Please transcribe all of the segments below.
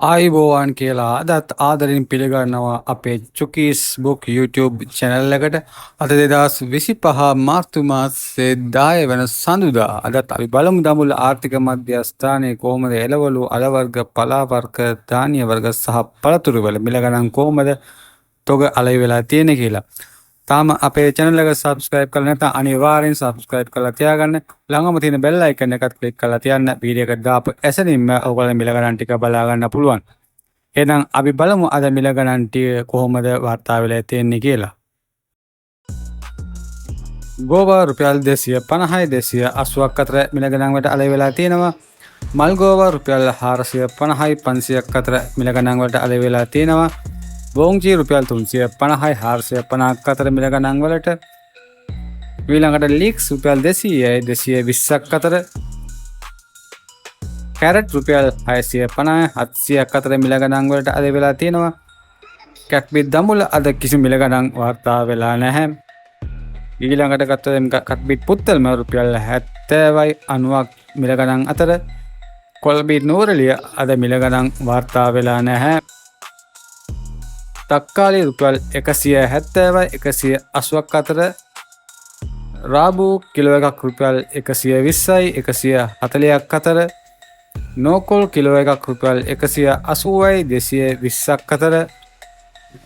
ආයුබෝවන් කියලා අදත් ආදරෙන් පිළිගන්නවා අපේ චුකීස් බුක් YouTube channel එකට. අද 2025 මාර්තු මාසයේ 10 වන සඳුදා. අදත් අපි බලමු දඹුල්ල ආර්ථික මධ්‍යස්ථානයේ කොහොමද එළවලු, අල වර්ග, පලා වර්ග, ධාන්‍ය වර්ග සහ පළතුරු වල මිල ගණන් කොහොමද තොග අලෙවි වෙලා තියෙන්නේ කියලා. තාම අපේ channel එක subscribe කරලා නැත්නම් අනිවාර්යෙන් subscribe කරලා තියාගන්න. ළඟම තියෙන bell icon එකත් click කරලා තියන්න. වීඩියෝ එක දාපු එසැනින්ම ඔයගොල්ලෝ මිල ගණන් ටික බලා ගන්න පුළුවන්. එහෙනම් අපි බලමු අද මිල ගණන් ටික කොහොමද වාර්තා වෙලා තියෙන්නේ කියලා. ගෝවා රුපියල් 250යි 280ක් අතර මිල ගණන් වලට අලෙවි වෙලා තියෙනවා. මල්ගෝවා රුපියල් 450යි 500ක් අතර මිල ගණන් වලට අලෙවි වෙලා තියෙනවා. බෝංචි රුපියල් 350යි 450ක් අතර මිල ගණන් වලට. ඊළඟට ලීක්ස් රුපියල් 200යි 220ක් අතර. කැරට් රුපියල් 650යි 700ක් අතර මිල ගණන් වලට අලෙවි වෙලා තියෙනවා. කැට්බිත් දඹුල්ල අද කිසි මිල ගණන් වාර්තා වෙලා නැහැ. ඊළඟට ගත්තොත් කට්බිත් පුත්තල්ම රුපියල් 70යි 90ක් මිල ගණන් අතර. කොළබිත් නුවරඑළිය අද මිල ගණන් වාර්තා වෙලා නැහැ. තක්කාලි රුපියල් 170යි 180ක් අතර. රාබු කිලෝ එකක් රුපියල් 120යි 140ක් අතර. නෝකොල් කිලෝ එකක් රුපියල් 180යි 220ක් අතර.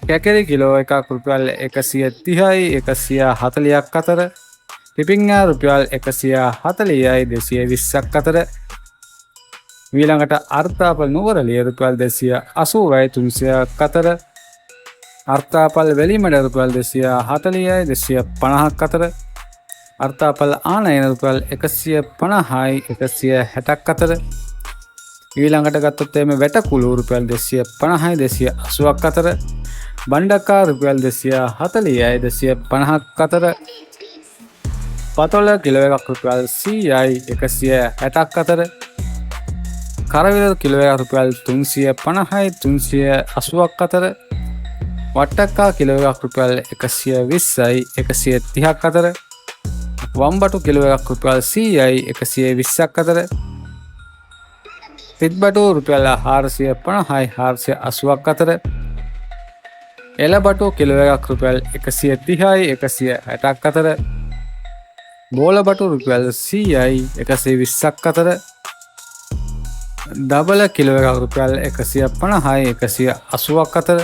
කැකරි කිලෝ එකක් රුපියල් 130යි 140ක් අතර. පිපිඤ්ඤා රුපියල් 140යි 220ක් අතර. ඊළඟට අර්තාපල් නුවරඑළිය රුපියල් 280යි 300ක් අතර. අර්තාපල් වෙලිමඩ රුපියල් 240යි 250ක් අතර. අර්තාපල් ආනයන රුපියල් 150යි 160ක් අතර. ඊළඟට ගත්තොත් එහෙම වැටකුළු රුපියල් 250යි 280ක් අතර. බණ්ඩක්කා රුපියල් 240යි 250ක් අතර. පතොල කිලෝ එකක් රුපියල් 100යි 160ක් අතර. කරවිල කිලෝ එකක් රුපියල් 350යි 380ක් අතර. වට්ටක්කා කිලෝ එකක් රුපියල් 120යි 130ක් අතර. වම්බටු කිලෝ එකක් රුපියල් 100යි 120ක් අතර. තිත්බටු රුපියල් 450යි 480ක් අතර. එළබටු කිලෝ එකක් රුපියල් 130යි 160ක් අතර. බෝලබටු රුපියල් 100යි 120ක් අතර. දබල කිලෝ එකක් රුපියල් 150යි 180ක් අතර.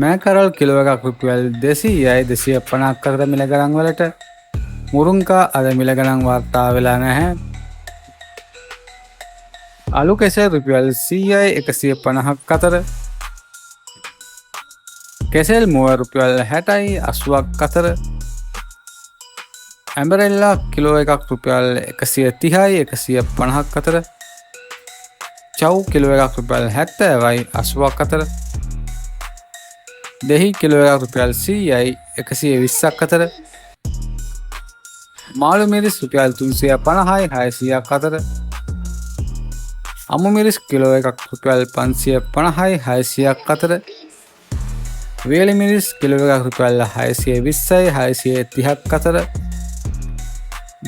මෑකරල් කිලෝ එකක් රුපියල් 200යි 250ක් අතර මිල ගණන් වලට. මුරුංකා අද මිල ගණන් වාර්තා වෙලා නැහැ. අලු කෙසෙල් රුපියල් 100යි 150ක් අතර. කෙසෙල් මුව රුපියල් 60යි 80ක් අතර. ඇඹරෙල්ලා කිලෝ එකක් රුපියල් 130යි 150ක් අතර. චව් කිලෝ එකක් රුපියල් 70යි 80ක් අතර. දෙහි කිලෝ එකක් රුපියල් 100යි 120ක් අතර. මාළු මිරිස් රුපියල් 350යි 600ක් අතර. අමු මිරිස් කිලෝ එකක් රුපියල් 550යි 600ක් අතර. වේලි මිරිස් කිලෝ එකක් රුපියල් 620යි 630ක් අතර.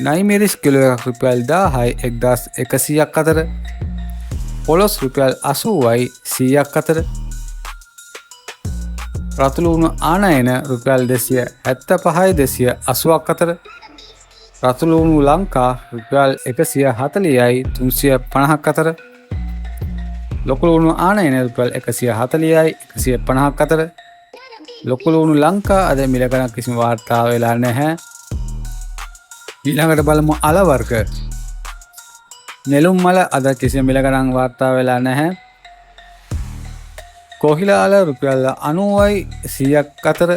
නයි මිරිස් කිලෝ එකක් රුපියල් 1000යි 1100ක් අතර. පොළොස් රුපියල් 80යි 100ක් අතර. රතුලුණු ආනයන රුපියල් 275යි 280ක් අතර. රතුලුණු ලංකා රුපියල් 140යි 350ක් අතර. ලොකුලුණු ආනයන රුපියල් 140යි 150ක් අතර. ලොකුලුණු ලංකා අද මිල ගණන් කිසිම වාර්තා වෙලා නැහැ. ඊළඟට බලමු අල වර්ග. නෙළුම් මල අද කිසිම මිල ගණන් වාර්තා වෙලා නැහැ. කොහිලා අල රුපියල් 90යි 100ක් අතර.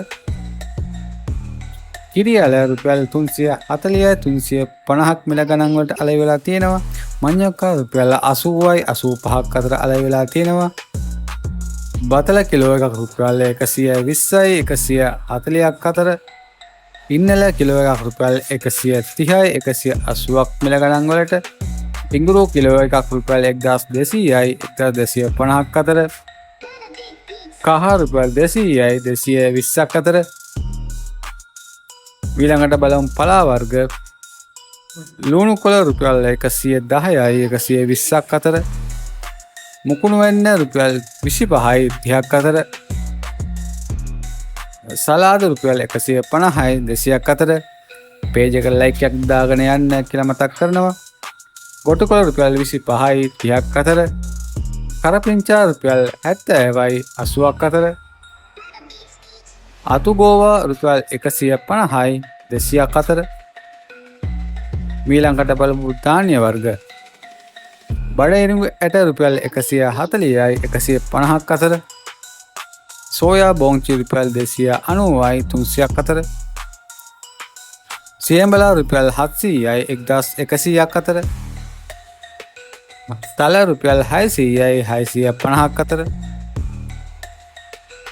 කිරි අල රුපියල් 340යි 350ක් මිල ගණන් වලට අලෙවි වෙලා තියෙනවා. මඤ්ඤොක්කා රුපියල් 80යි 85ක් අතර අලෙවි වෙලා තියෙනවා. බතල කිලෝ එකක් රුපියල් 120යි 140ක් අතර. ඉන්නල කිලෝ එකක් රුපියල් 130යි 180ක් මිල ගණන් වලට. ඉඟුරු කිලෝ එකක් රුපියල් 1200යි 1250ක් අතර. කහ රුපියල් 200යි 220ක් අතර. ඊළඟට බලමු පලා වර්ග. ලුණු කොළ රුපියල් 110යි 120ක් අතර. මුකුණු වෙන්න රුපියල් 25යි 30ක් අතර. සලාද රුපියල් 150යි 200ක් අතර. පේජ් එකට ලයික් එකක් දාගෙන යන්න කියලා මතක් කරනවා. ගොටුකොළ රුපියල් 25යි 30ක් අතර. කරපිංචා රුපියල් 70යි 80ක් අතර. අතුගෝවා රුපියල් 150යි 200ක් අතර. මීළඟට බලමු ධාන්‍ය වර්ග. බඩ ඉරිඟු ඇට රුපියල් 140යි 150ක් අතර. සෝයා බෝංචි රුපියල් 290යි 300ක් අතර. සියඹලා රුපියල් 700යි 1100ක් අතර. තල රුපියල් 600යි 650ක් අතර.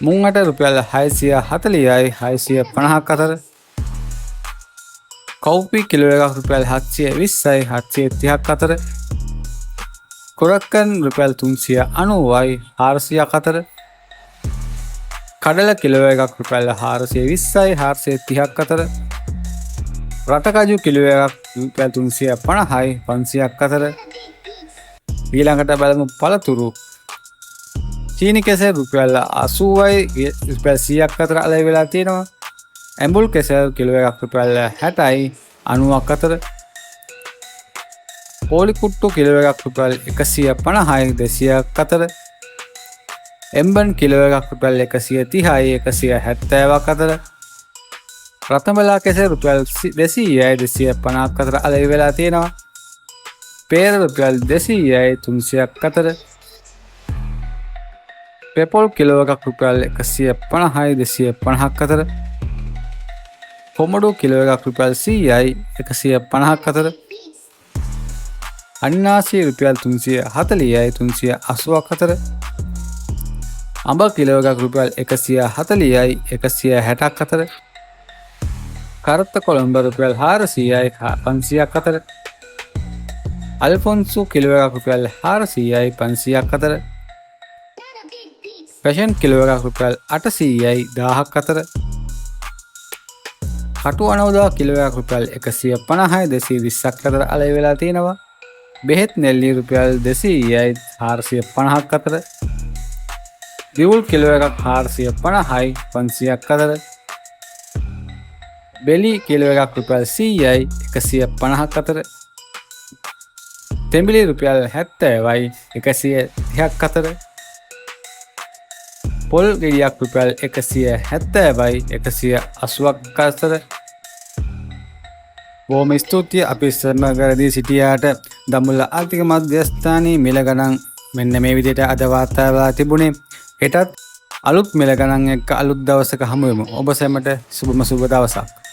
මුං ඇට රුපියල් 640යි 650ක් අතර. කව්පි කිලෝ එකක් රුපියල් 720යි 730ක් අතර. කුරක්කන් රුපියල් 390යි 400ක් අතර. කඩල කිලෝ එකක් රුපියල් 420යි 430ක් අතර. රටකජු කිලෝ එකක් රුපියල් 350යි 500ක් අතර. ඊළඟට බලමු පළතුරු. චීනි කෙසෙල් රුපියල් 80යි රුපියල් 100ක් අතර අලෙවි වෙලා තියෙනවා. ඇඹුල් කෙසෙල් කිලෝ එකක් රුපියල් 60යි 90ක් අතර. කෝලි කුට්ටු කිලෝ එකක් රුපියල් 150යි 200ක් අතර. එම්බන් කිලෝ එකක් රුපියල් 130යි 170ක් අතර. රතඹලා කෙසෙල් රුපියල් 200යි 250ක් අතර අලෙවි වෙලා තියෙනවා. පේර රුපියල් 200යි 300ක් අතර. පෙපොල් කිලෝ එකක් රුපියල් 150යි 250ක් අතර. කොමඩු කිලෝ එකක් රුපියල් 100යි 150ක් අතර. අන්නාසි රුපියල් 340යි 380ක් අතර. අඹ කිලෝ එකක් රුපියල් 140යි 160ක් අතර. කරත්ත කොළඹ රුපියල් 400යි 500ක් අතර. අල්ෆොන්සු කිලෝ එකක් රුපියල් 400යි 500ක් අතර. පැෂන් කිලෝ එකක් රුපියල් 800යි 1000ක් අතර. කටු අනවදා කිලෝ එකක් රුපියල් 150යි 220ක් අතර අලෙවි වෙලා තියෙනවා. බෙහෙත් නෙල්ලි රුපියල් 200යි 450ක් අතර. දිවුල් කිලෝ එකක් 450යි 500ක් අතර. බෙලි කිලෝ එකක් රුපියල් 100යි 150ක් අතර. තෙඹිලි රුපියල් 70යි 130ක් අතර. පොල් ගෙඩියක් රුපියල් 170යි 180ක් අතර. බොහොම ස්තුතියි අපි සමග රැඳී සිටියාට. දඹුල්ල ආර්ථික මධ්‍යස්ථානයේ මිල ගණන් මෙන්න මේ විදිහට අද වාර්තා වෙලා තිබුණේ. හෙටත් අලුත් මිල ගණන් එක්ක අලුත් දවසක හමු වෙමු. ඔබ සැමට සුබම සුබ දවසක්.